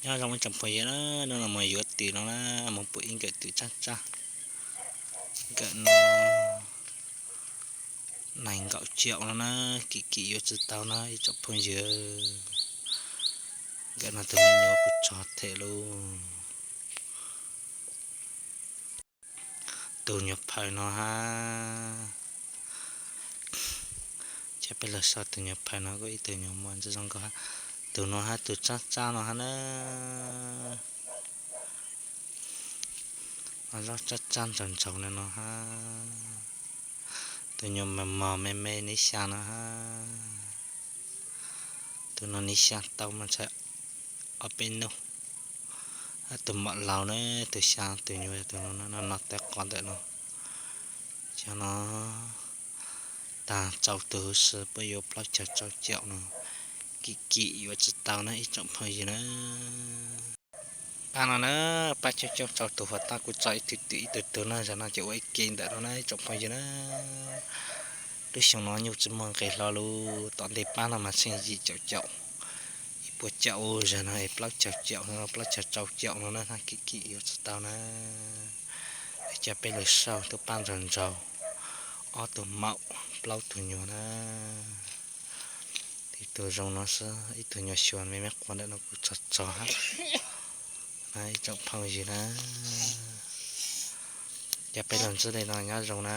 Nyob zoo ib tsoom phooj ywg na, hnub no mus yuav tws no na, mus pum ib nkawm tws tsab tsab. Nkawm no nees nkaum caum no na, kim kim yuav tsis tau na ib tsoom phooj ywg. Nkawm no tus me nyuam kuj tsog them lauj. Tus nyuam phawj no hab, coj peb los saib tus nyuam phawj no kuj ib tug nyuam muam ntxim zoo nkauj hab. Tus no hab tus tsab tsab no hab na. Ob zaub tsab tsab ntsaug ntsaug no hab. Tus nyuam mos mos me me neb xyaa no hab. Tus no neb xyaa tau mas ntshai ob peb nub. Tus maum laus na, tus xyaa tus nyuam tus no no no tawv qos ntawm no. Cov no tag tsau tus huv si puab yuav plaub caug tsau caum no, kim kim yuav tsis tau na ib tsoom phooj ywg na. Pab no na, pab coob coob tsau tus huam tab kuv tso ib tug twm ib tug tug na, zag no ces ua ib ke ntawm no na ib tsoom phooj ywg na. Lub xyoo no nyuj tsis muaj nqis hlo lug, tom ntej pab no mas tsheej yim caum caum, ib puas caum, zag no es plaub caug caum no, plaub caug tsau caum no na, kim kim yuav tsis tau na. Es coj peb lug saib tub pab ntsaug ntsaug, ob tug maum plaub tug nyuam na. Ib tug zoo no xwb, ib tug nyuam xyuas me me quas ntawm no kuj tsog tsog hab. Ib tsoom phooj ywg na, coj peb lug ntsib li no nyob zoo na.